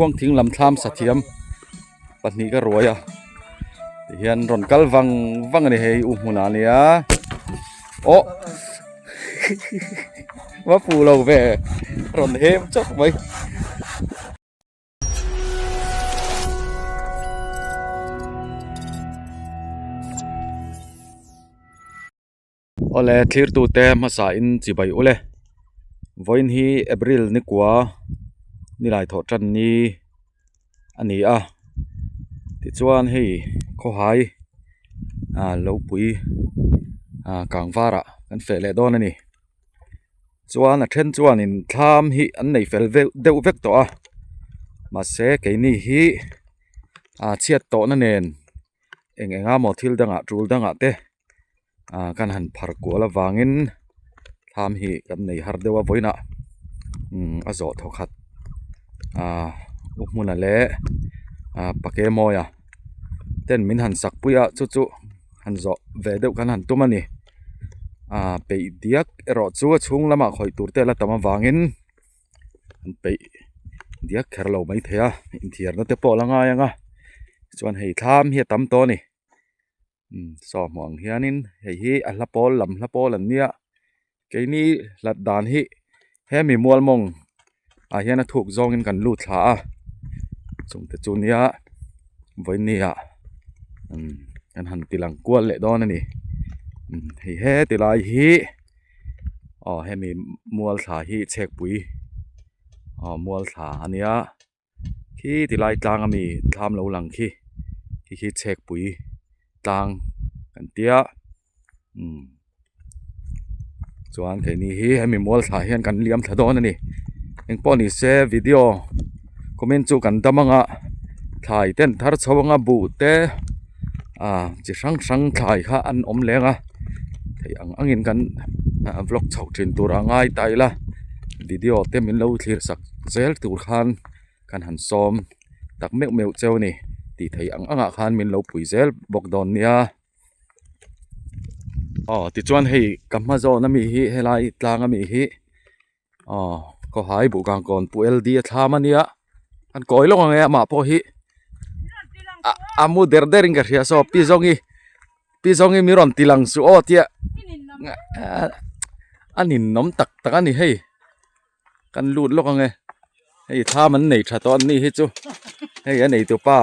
Khuangthing lam thlam sathiam pahnih ka ruai a tihian rawn kal vang vang a ni hei u hmunah a nia aw va fuh lo ve rawn hem chawk mai. Awle thlirtute hmasa in chibai ule vawiin hi April ni kua nilai thawh tan ni a ni a tichuan hei khawhai ah lo pui ah kang varah kan feh leh dawn a ni chuan a then chuanin thlam hi an nei fel deuh vek tawh a mahse keini hi ah chhiat tawhna nen. Eng eng a maw thil dangah tul dangah te ah kan han phar kual avangin thlam hi kan nei har deuh a vawiinah umm a zawh thaw khat ah u hmuna leh ah pake mawia ten min han sak pui a chu chu han zawh ve deuh kan han tum a ni ah peih diak erawh chu a chhung lamah khawih tur te a la tam avangin an peih diak kher lo maithei a inthiarna te pawh a la ngai ang a chuan hei thlam hi a tam tawh a ni umm saw hmuh ang hianin hei hi a hla pawl lam hla pawl an nia keini hlat dan hi hemi mual mawng ah hian a thuk zawngin kan lut thla a chungte chu nia vawiin ah umm kan han ti lang kual leh dawn a ni umm hei heti lai hi. Aw hemi mual thla hi chhekpui aw mual thla a nia khi ti lai tlang ami thlam lo lang khi khi khi chhekpui tlang kan tia umm chuan keini hi hemi mual thla hian kan liam thla dawn a ni engpawh ni se video comment chu kan dam ang a thlai ten thar chho anga buh te. ah chi hrang hrang thlai kha an awm leng a theih ang angin kan vlog chhoh thin tur a ngai ta ila video te min lo thlir sak zel tur khan kan han sawm tak meuh meuh cheu a ni tih theih ang angah khan min lo pui zel bawk dawn nia aw tichuan hei ka hma zawn ami hi helai tlang ami hi. Aw khawhai buhkang kawn pu L D a thlam a nia an kawi lawk ang e amah pawh hi a a mu der der in ka hria saw pi zawngi pi zawngi mi rawn ti lang suh aw tia a ninawm tak tak a ni hei kan lut lawk ang e. Hei thlam an nei tha tawh an ni hi chu hei a nei tupa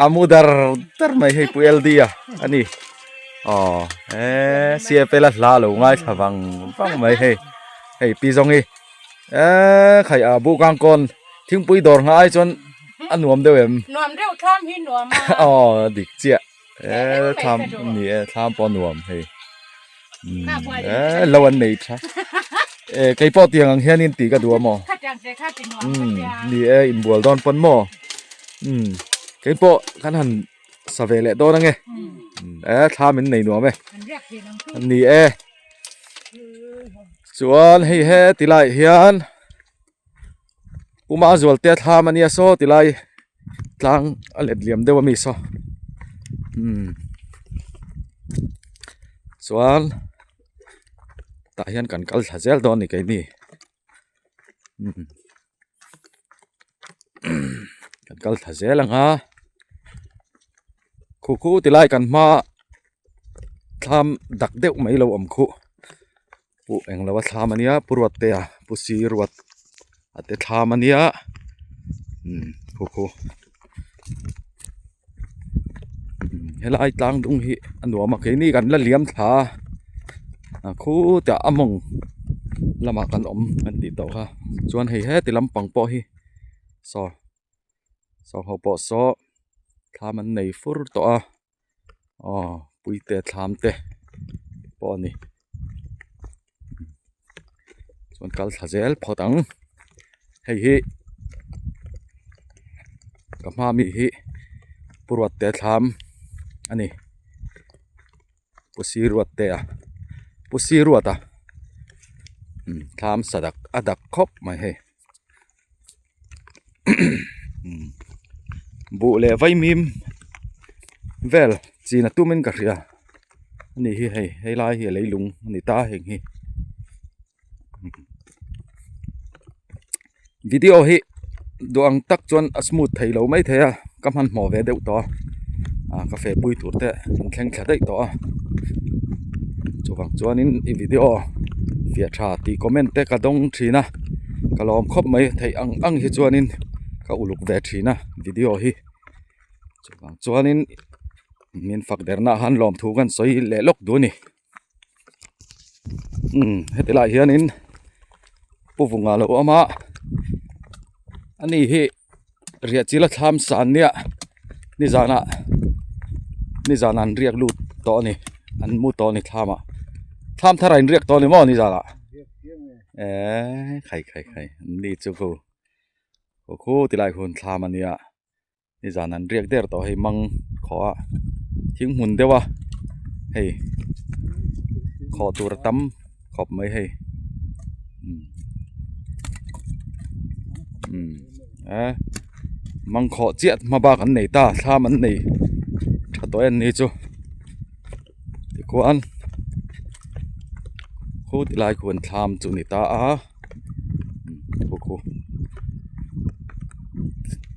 a mu dar dar mai hei pu LD a a ni aw he CFL a hla lo ngaithla vang vang mai hei hei pi zawng hi eee khai a buh kang kawn thingpui dawr nghah ai chuan a nuam deuh em nuam deuh thlam hi nuam a aw dik chiah eee thlam ni e thlam pawh a nuam hei. Lo an nei tha e kei pawh tiang ang hianin tih ka duh a maw umm ni e inbual dawn pawn maw umm kei pawh kan han sa ve leh dawn ange e thla min nei nuam e ni e chuan hei he ti laiah hian Puma zualte a thlam a nia saw tilai tlang a let liam deuh ami saw umm chuan tah hian kan kal thla zel dawn a ni keini umm kan kal thla zel ang a khu khu tilai kan hma thlam dak deuh mai lo awm khuh. Pu englo a thlam ania pu ruat te a pu si ruat a te thlam ania umm khu khu umm helai tlang dung hi a nuam a keini kan la liam thla a khutah a mawng lamah kan awm kan tih tawh kha chuan hei heti lampang pawh hi saw saw ho pawh saw thlam an nei fur tawh a. Aw puite thlam te pawh a ni chuan kal thla zel phawt ang hei hi ka hma mi hi pu ruatte thlam a ni pu si ruatte a pu si ruata thlam sadak a dak khawp mai hei. Buh leh vaimim vel chin a tumin ka hria ani hi hei helai hi a leilung a ni ta heng hi video hi. Duh ang tak chuan a smooth thei lo mai thei a ka hmanhmawh ve deuh tawh a ah ka feh pui tur te an thleng thla daih tawh a chuvang chuanin i video fiah tha tih comment te ka dawng thin a ka lawm khawp mai theih ang ang hi chuanin ka uluk ve thin a video hi chuvang chuanin min fak derna ah khan lawmthu kan sawi leh lawk duh a ni. Umm heti lai hianin pu vunga lo awm a ani hi riah chil a thlam san nia nizanah nizanah an riak lut tawh a ni an mu tawh a ni thlam ah thlam thar ah in riak tawh a ni maw nizanah eee khai khai khai ni chu khu khu ti lai hun thlam a nia. Nizan an riak der tawh hei mang khawh a thing hmun deuh a hei khawh tur a tam khawp mai hei umm a mang khawh chiah hma bak an nei ta thlam an nei tha tawh em ni chu tikhuan khu ti lai khuan thlam chu a ni ta a. Khu khu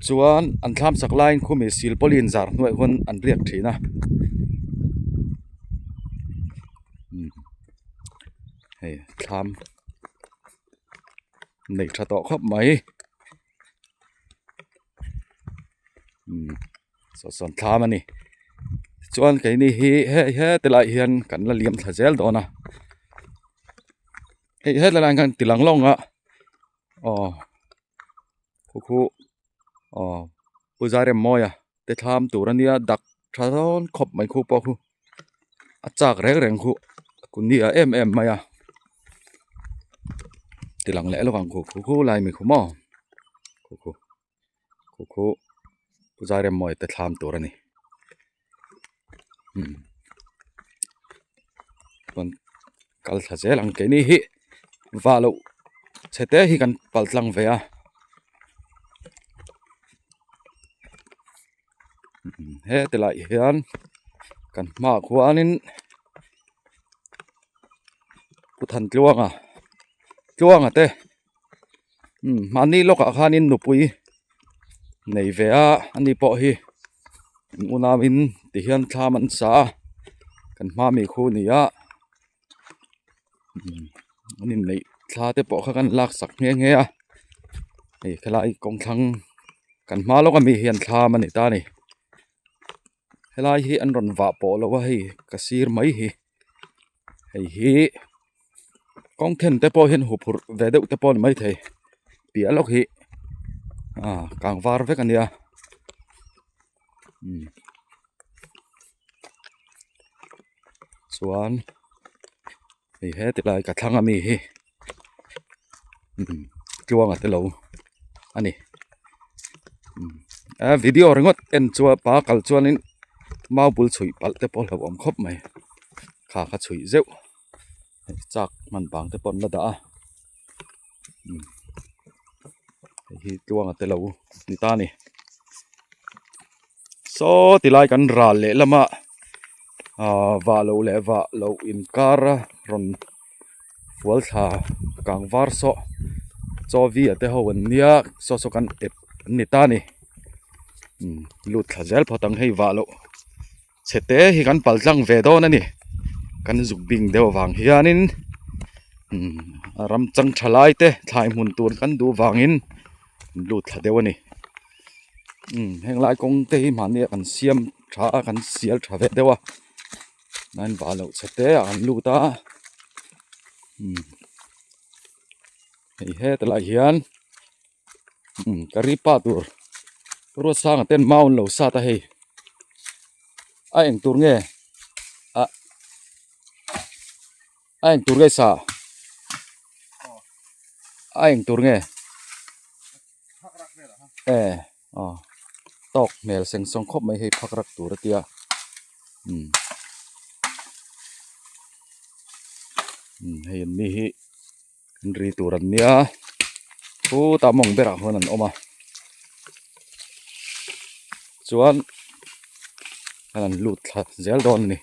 chuan an thlam sak laiin khumi silpawlin zar hnuaiah huan an riak thin a hei thlam nei tha tawh khawp mai saw sawn thlam a ni tichuan keini hi hei heti lai hian kan la liam thla zel dawn a. Hei hetlai lai hian ti lang lawng a aw khu khu aw pu Zairemmawia te thlam tur a nia dak tha dawn khawp mai khu pawh khu a chak reng reng khu a nia em em mai a ti lang leh lawk ang khu khu khu lai mi khu maw khu khu khu khu pu Zairemmawia te thlam tur a ni umm chuan kal thla zel ang keini hi vah loh chhe te hi kan pal tlang ve a heti lai hian kan hmaah khuanin Pu Thantluanga Tluanga te umm mahni lawkah khanin nupui nei ve a ani pawh hi an unauin ti hian thlam an sa a kan hma mi khu a ni a umm an inneih thla te pawh kha kan lak sak nghe nghe a hei helai kawngthlang kan hma lawk ami hian thlam a ni ta a ni helai hi an rawn vah pawh lo a hei ka sir mai hi hei hi kawng then te pawh hian huphurh ve deuh te pawh a ni maithei piah lawk hi ah kang var vek a nia umm chuan hei heti lai ka thlang ami hi umm tluanga te lo a ni a video ringawt en chuan pa kal chuanin mau bul chhuih palh te pawh a hlauhawm khawp mai kha kha chhuih zeuh chak hman vang te pawh an la dah a hei hi tluanga te lo ni ta a ni saw ti lai kan ral leh lama ah vah loh leh vah loh inkar a rawn fual thla kang var saw chaw vi a te ho an nia saw saw kan ep an ni ta a ni lut thla zel phawt ang hei vah loh chhe te hi kan pal tlang ve dawn a ni kan zuk bing deuh avang hianin a ram chang tha lai te thlai hmun tur kan duh vangin an lut thla deuh a ni heng lai kawng te hi mahni ah kan siam tha a kan sial tha ve deuh a nain vah loh chhe te ah an lut a hei heti lai hian ka ri pa tur Ruatsanga ten mau an lo sat a hei a eng tur nge ah a eng tur nge sa a eng tur nge e aw tawk hmel seng sawng khawp mai hei phak rak tur a tia umm umm hei an ni hi an ri tur an nia khutah mawng berah khuan an awm a chuan an lut thla zel dawn a ni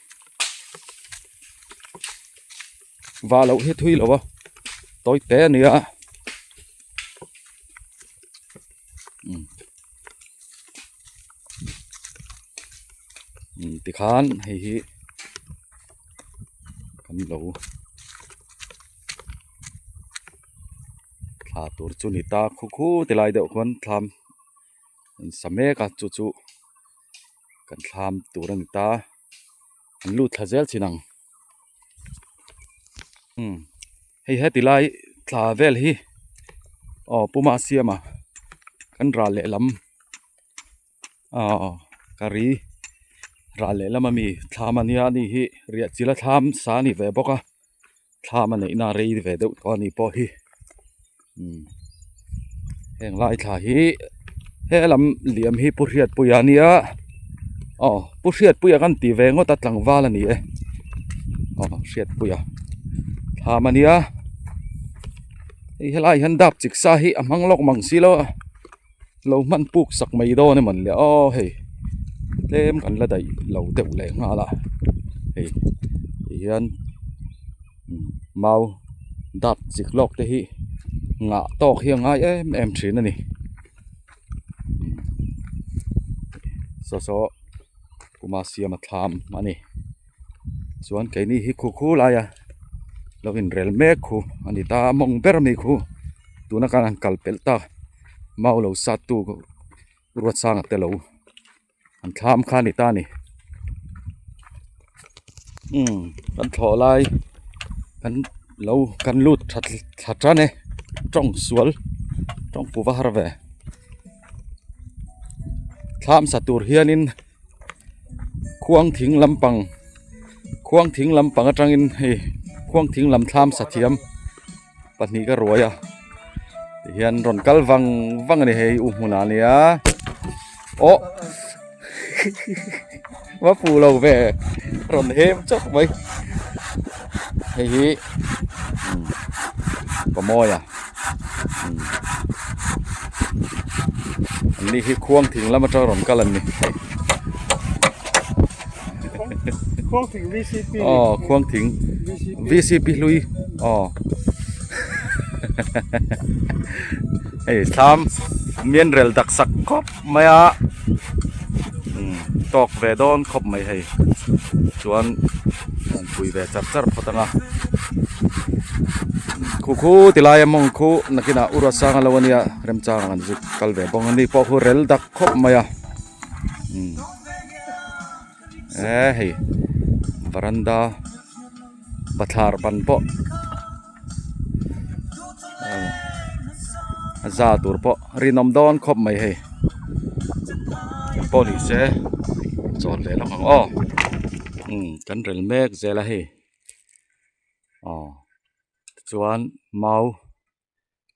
vah loh hi thui lo a tawi te a ni a. Tikhan hei hi kan lo thla tur chu ni ta khu khu ti lai deuh khuan thlam an sa mek a chu chu kan thlam tur a ni ta an lut thla zel thin ang umm hei heti lai thla vel hi aw puma siama kan ral lehlam Aw ka ri ral lehlam ami thlam ania ani hi riah chila thlam sa a ni ve bawk a thlam a neihna a rei ve deuh tawh a ni pawh hi umm heng lai thla hi he lam liam hi pu hriatpuia a nia aw pu hriatpuia kan tih ve ngawt a tlangval a ni e aw hriatpuia thlam a nia hei helaiah hian dap chik sa hi a hmang lawk mang si lo a. Lo hman puk sak mai dawn emaw le aw hei tlem kan la daih lo deuh leh nghal a hei ti hian mau dap chik lawk te hi ngah tawk hi a ngai em em thin a ni saw saw kuma siama thlam a ni chuan keini hi khu khu laia lo inrel mek khu a ni ta a mawng ber ami khu. Tuna khan an kal pelh ta mau lo sat tu Ruatsanga te lo an thlam kha a ni ta a ni umm kan thlawh lai kan lo kan lut tha thla tan e tawng sual tawng pu va har ve thlam sa tur hianin khuang thing lampang khuang thing lampang atangin hei khuang thing lam thlam sa thiam. Pahnih ka ruai a tihian rawn kal vang vang a ni hei u hmunah a nia aw va fuh lo ve rawn hem chawk mai hei hi pawmawia an ni hi khuang thing lam atang rawn kal an ni hei aw khuang thing vcp hlui aw hei thlam mian rel dak sak khawp mai a umm tawk ve dawn khawp mai hei chuan an pui ve char char phawt ang a khu khu ti lai a mawng khu nakinah u ruatsanga lo ania remchang ang an zuk kal ve bawk a ni pawh khu rel dak khawp mai a umm. Eee hei varanda bathlar ban pawh a za tur pawh rinawm dawn khawp mai hei pawh ni se chawl ve lawk ang aw umm kan rel mek zel a hei aw tichuan mau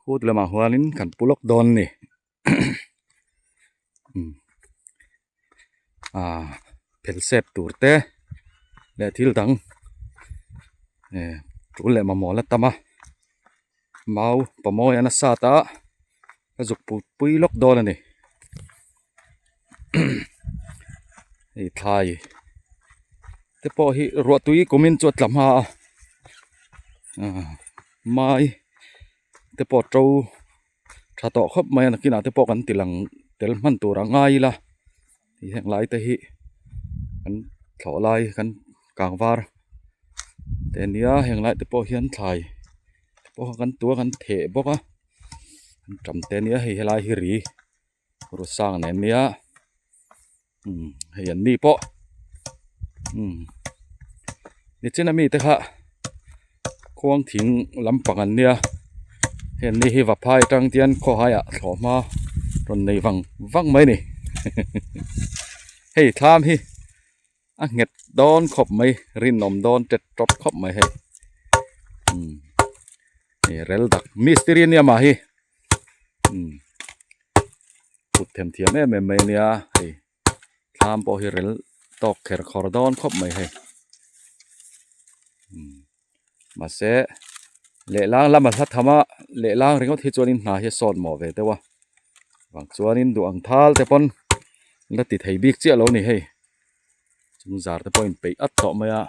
khut lamah huanin kan pu lawk dawn a ni. Aaa phel sep tur te leh thil dang eh tul leh mamawh la tam a mau pamawi a nasa ta a zuk put pui lawk dawn a ni hei thlai te pawh hi ruah tui kumin chu a tla hma a aaa mai te pawh to. Tha tawh khawp mai a nakinah te pawh kan ti lang tel hman tur a ngai ila tih heng lai te hi kan thlawh lai kan kang var te ania heng lai te pawh hian thlai te pawh kan tua kan theh bawk a an tam te ania hei helai hi ri rusang nen nia umm hei an ni pawh umm nichin ami te kha khuang thing lampang an nia hei an ni hi vaphai atang te hian khawhai ah thlawh hma rawn nei vang vang mai a ni hei thlam hi a nghet dawn khawp mai rinawm dawn tet tawt khawp mai hei umm hei rel dak mistiri ania mah hi umm. Kut them thiam em em mai ania hei thlam pawh hi rel tawk kher khawr dawn khawp mai hei umm mahse lehlang lama hla tham a lehlang ringawt hi chuanin hna hi a sawt mawh ve deuh a vang chuanin duh ang thal te pawn la ti thei bik chiah lo a ni hei chung zar te pawh a inpeih at tawh mai a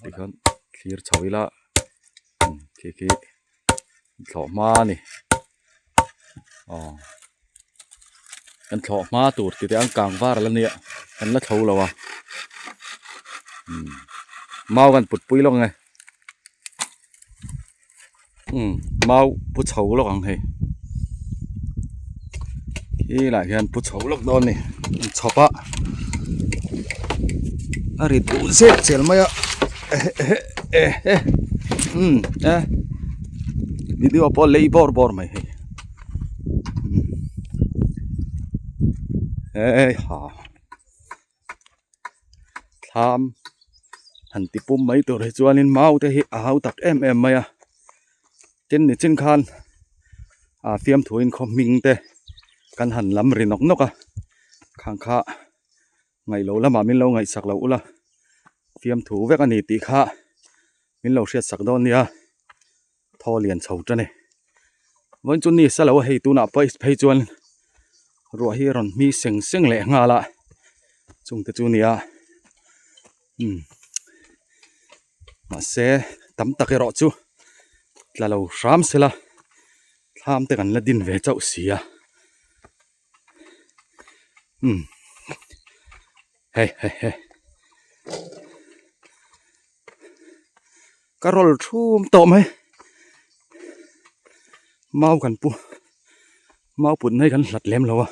tikhian thlir chho ila khi khi thlawh hma a ni aw kan thlawh hma tur tih te ang kang var ala nia kan la thlo lo a. Mau kan put pui lawk ang e. Umm mau pu chho lawk ang hei. Khi lah hian pu chho lawk dawn a ni an chhawp a a rit duh zet zel mai a ehe ehe umm e video pawh lei bawr bawr mai hei hei ha. Thlam han ti pum mai tur hi chuanin mau te hi a hau tak em em mai a tin nichin khan ah fiamthuin khaw hming te kan han lam ri nawk nawk a khang kha ngaih loh lamah min lo ngaihsak loh ula fiamthu vek a ni tih kha min lo hriat sak dawn nia thaw lian chho tan e vawiin chu ni sa lo a hei tunah pawh phei chuan ruah hi a rawn hmi seng seng leh nghal a chung te chu nia umm mahse tam tak erawh chu tla lo hram sela thlam te kan la din ve chauh si a umm hei hei hei. Ka rawl thum tawh mai mau kan pu mau put na hi kan hlat lem lo a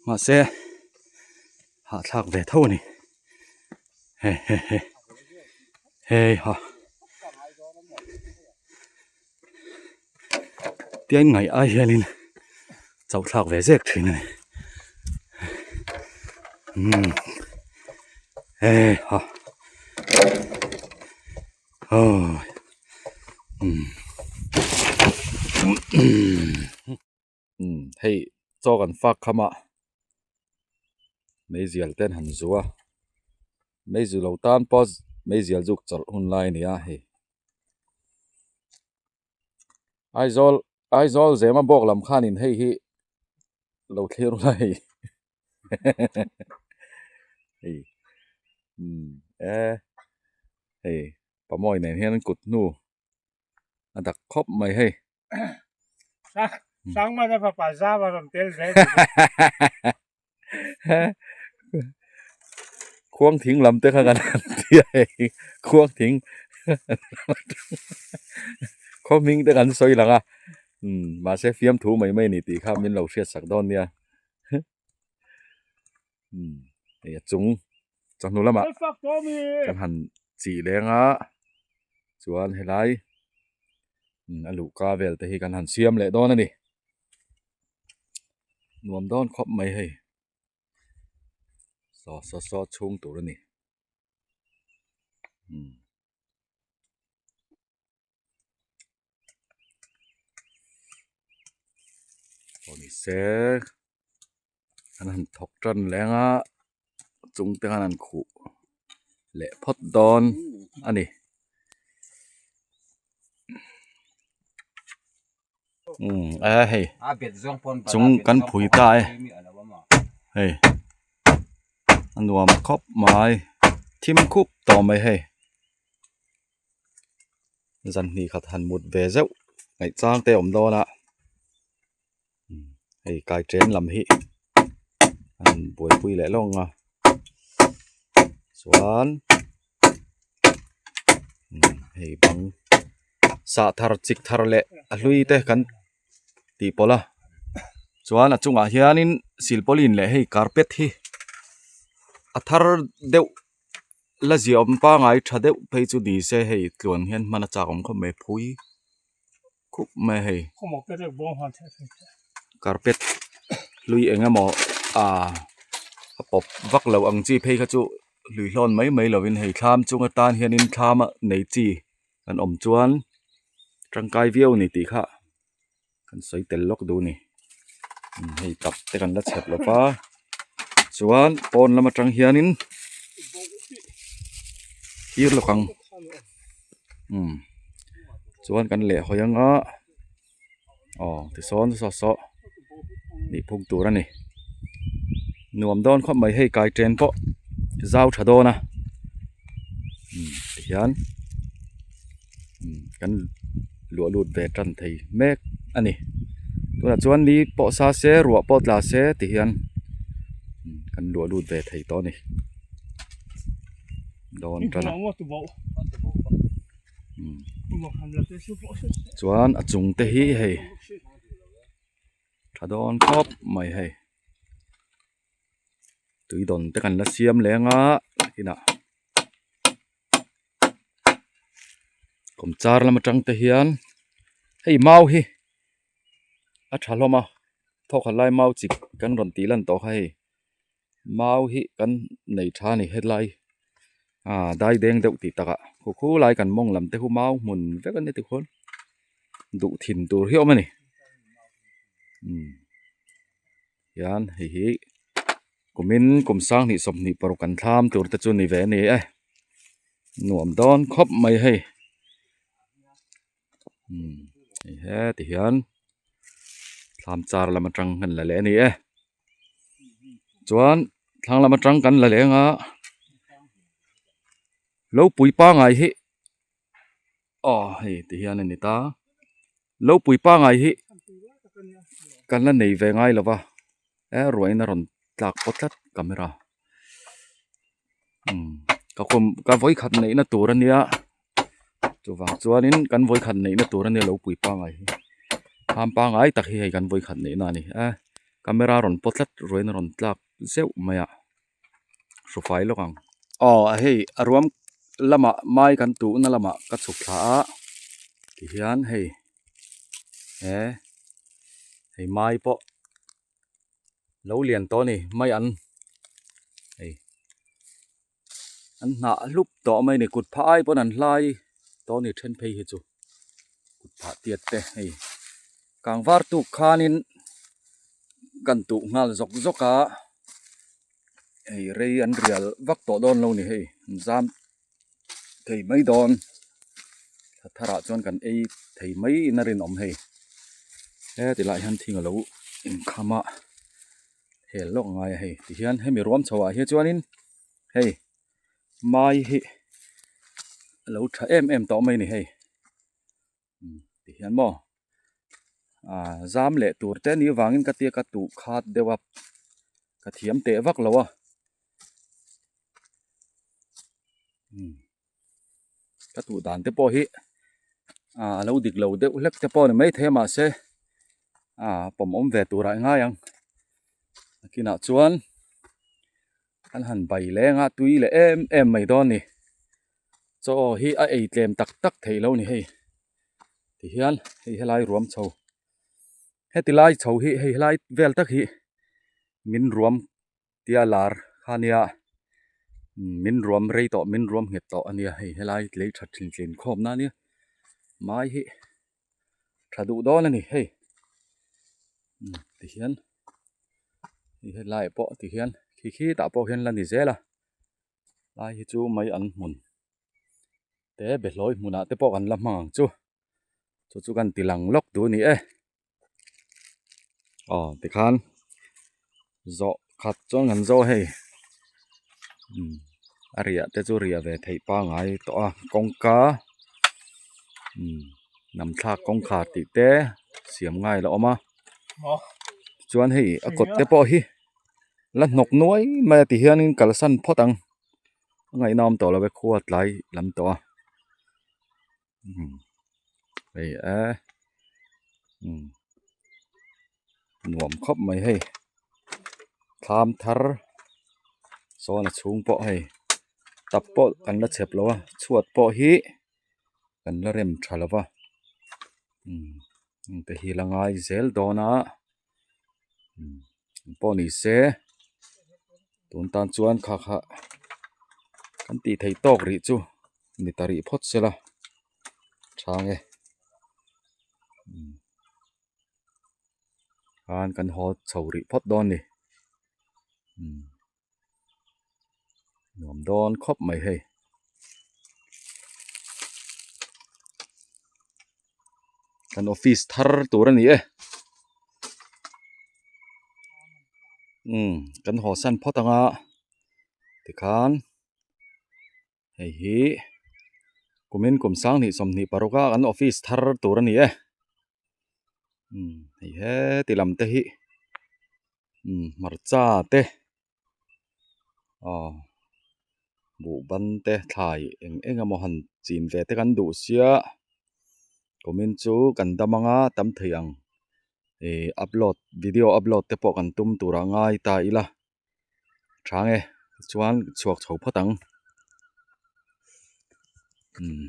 mahse hahthlak ve tho a ni he he he hei ha tiang ngaih ai hianin chauh thlak ve zek thin a ni umm hei ha aw umm umm hei chaw kan fak kham a meizial te an han zu a meizu lo tan pawh meizial zuk chawlh hun lai a ni a hei. Aizawl Aizawl zema bawk lam khanin hei hi lo thlir ula hei hei umm e hei pamawi nen hian kut hnu a dak khawp mai hei. Sangmana fapa zau a rawn tel zel Khuang thing lam te kha kan han ti a hei khuang thing khaw hming te kan sawi lang a umm mahse fiamthu mai mai a ni tih kha min lo hriat sak dawn nia umm hei a chung chawhnu lamah kan han chih leng a chuan helai a luhka vel te hi kan han siam leh dawn a ni. Nuam dawn khawp mai hei saw saw saw chhung tur a ni umm aw ni se an han thawk tan leng a chung te khan an khuh leh phawt dawn a ni. Umm a hei chung kan phui ta e hei a nuam khawp mai thim khup tawh mai hei zan hnih khat han mut ve zeuh ngaih chang te a awm dawn a hei kai chen lam hi an buaipui leh lawng a chuan hei bang sah thar chik thar leh a hlui te kan tih pawlh a chuan a chungah hianin silpawlin leh hei carpet hi a thar deuh la ziahawm pangai tha deuh phei chu ni se hei tluan hian hman a chak awm khawp mai phui. khup mai a hei carpet hlui eng emaw ah a pawp vak lo ang chi phei kha chu hlui hlawn mai mai lovin hei thlam chung atan hianin thlam a nei chi kan awm chuan tangkai viau a ni tih kha kan sawi tel lawk duh a ni hei tap te kan la chhep lo va chuan pawn lam atang hianin thir lawk ang. Umm chuan kan leh hawi anga aw tisawn saw saw nih phung tur a ni nuam dawn khawp mai hei kai chen pawh zau tha dawn a umm tihian umm kan luah lut ve tan thei mek a ni tunah chuan ni pawh sa se ruah pawh tla se tihian kan luah lut ve thei tawh a ni. Dawn tan a. Chuan a chung te hi hei tha dawn khawp mai hei. Tui dawn te kan la siam leng a inah kawmchar lam atang te hian hei mau hi a tha hlawm a thawkhat lai mau chik kan rawn tih lan tawh kha hei. Mau hi kan nei tha a ni hetlai ah dai deng deuh tih takah khu khu lai kan mawng lam te khu mau hmun vek a ni tikhuan duh thin tur hi a awm a ni umm hian hei hi kumin kum sanghnih sawmhnih paruk kan thlam tur te chu ni ve a ni e nuam dawn khawp mai hei umm hei heti hian thlam char lam atang kan la leh a ni e. Chuan thlang lam atang kan la leng a lo pui pangai hi aw hei ti hian a ni ta lo pui pangai hi kan la nei ve ngai lo va he ruahin a rawn tlak pawt tlat camera umm ka khum ka vawikhat neihna tur a nia chuvang chuanin kan vawikhat neihna tur a nia lo pui pangai hi kham pangai tak hi hei kan vawikhat neihna a ni a camera rawn pawt tlat ruahin a rawn tlak zeuh mai a hrufai lawk ang. Aw hei a ruam lamah mai kan tuhna lamah ka chhuk thla a tihian hei he hei mai pawh. Lo lian tawh a ni mai an hei an hnah hlup tawh mai a ni kut phah ai pawn an hlai tawh a ni then phei hi chu kut phah tiat te hei kangvar tuk khanin kan tuh nghal zawk zawk a hei rei an rial vak tawh dawn lo a ni hei an zam thei mai dawn thla tharah chuan kan ei thei mai in a rinawm hei heti lai hian thing alo inkham a hel lawk angai a hei tihian hemi ruam chho ah hian chuanin hei mai hi alo tha em em tawh mai a ni hei tihian maw ah zam leh tur te ni vangin ka tia ka tuh khat deuh a ka thiam teh vak lo a ka tuh dan te pawh hi ah a lo dik lo deuh hlek te pawh a ni maithei a mahse ah pawm awm ve turah i ngai ang nakinah chuan an han bai leng a tui leh em em mai dawn a ni. Chaw hi a ei tlem tak tak theih lo a ni hei tihian hei helai ruam chho heti lai chho hi hei helai vel tak hi min ruam tia lar kha nia min ruam rei tawh min ruam nghet tawh a nia hei helai lei tha thin tlin khawm na ania mai hi tha duh dawn a ni hei tihian hei helai pawh tihian khi khi tah pawh hian la ni zel a. Lai hi chu mai an hmun te behlawi hmunah te pawh kan la hmang ang chu chu chu kan ti lang lawk duh a ni e aw tikhan zawh khat chuan kan zawh hei umm a riah te chu riah ve theih pangai tawh a kawngka umm nam thlak kawngkhar tih te siam ngai la awm a chuan hei a kawt te pawh hi. La hnawk nuai mai a ti hianin kalsan phawt ang a ngaihna awm tawh lo e khua tlai lam tawh a umm hei e umm nuam khawp mai hei thlam thar sawn a chhung pawh hei tap pawh kan la chep lo a chhuat pawh hi kan la rem tha lo va umm heng te hi la ngai zel dawn a umm. Pawh ni se tun tan chuan kha kha kan tih theih tawk rih chu ni ta rih phawt se la chhang e khan kan haw chho rih phawt dawn a ni nuam dawn khawp mai hei. Kan office thar tur a ni e umm kan haw san phawt ang a tikhan hei hi kumin kum sanghnih sawmhnih paruk a kan office thar tur a ni e umm hei heti lam te hi umm hmarcha te aw. Buh ban te thlai eng eng emaw han chin ve te kan duh sia kumin chu kan dam anga tam thei ang ih upload video upload te pawh kan tum tur a ngai ta ila tha nge chuan chhuak chho phawt ang umm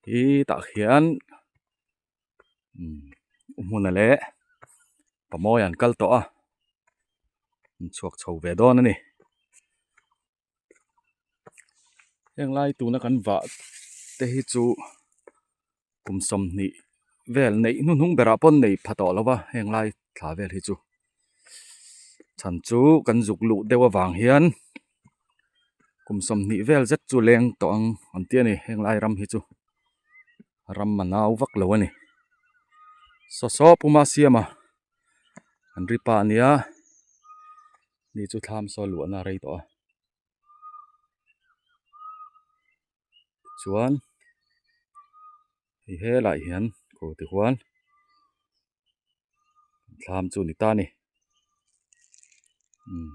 hi tah hian umm hmun a leh pamawi an kal tawh a an chhuak chho ve dawn a ni heng lai tuna kan vah te hi chu kum 20 vel neih hnuhnung berah pawn nei pha tawh lo va heng lai thla vel hi chu chhan chu kan zuk luh deuh avang hian kum 20 vel zet chu leng tawh ang an ti a ni heng lai ram hi chu ram a nau vak lo a ni saw saw puma siama an ri pah a nia ni chu thlam saw luahna a rei tawh a chuan hei helaiah hian kawr ti huan thlam chu a ni ta a ni umm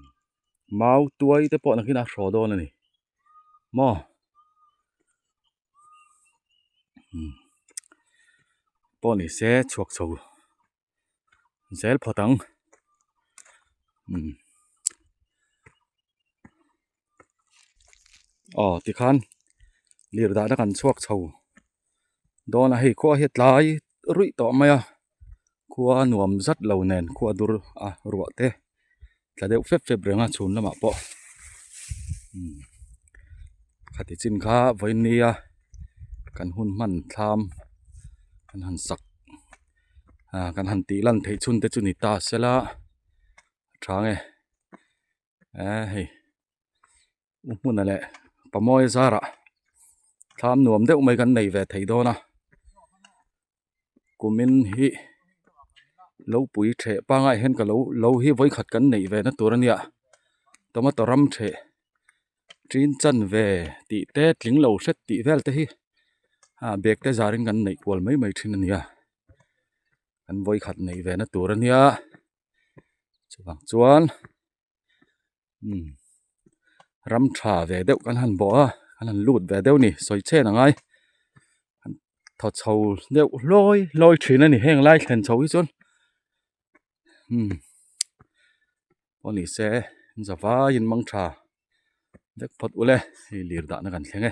mau tuai te pawh nakin a hraw dawn a ni maw. Pawh ni se chhuak chho zel phawt ang umm aw tikhan lir dahna kan chhuak chho dawn a hei khua hi a tlai ruih tawh mai a khua nuam zat lo nen khua dur a ruah te tla deuh fep fep reng a chhun lamah pawh umm khati chin kha vawinia kan hun hman thlam kan han sak ah kan han tih lan theih chhun te chu ni ta sela a tha nge eh hei u hmuna leh pamawi zarah thlam nuam deuh mai kan nei ve thei dawn a. Kumin hi lo pui theh pangai hian ka lo lo hi vawikhat kan neih ve na tur a nia tomato ram theh tin chan ve tih te tling lo hret tih vel te hi ah bag te zar in kan neih kual mai mai thin a nia kan vawikhat neih ve na tur a nia chuvang chuan umm ram tha ve deuh kan han bawh a kan han lut ve deuh a ni sawi chhen a ngai thaw chho deuh hlawi hlawi thin a ni heng lai thlen chho hi chuan umm pawh ni se zavaiin mang tha vek phawt ule hei lir dahna kan thleng e.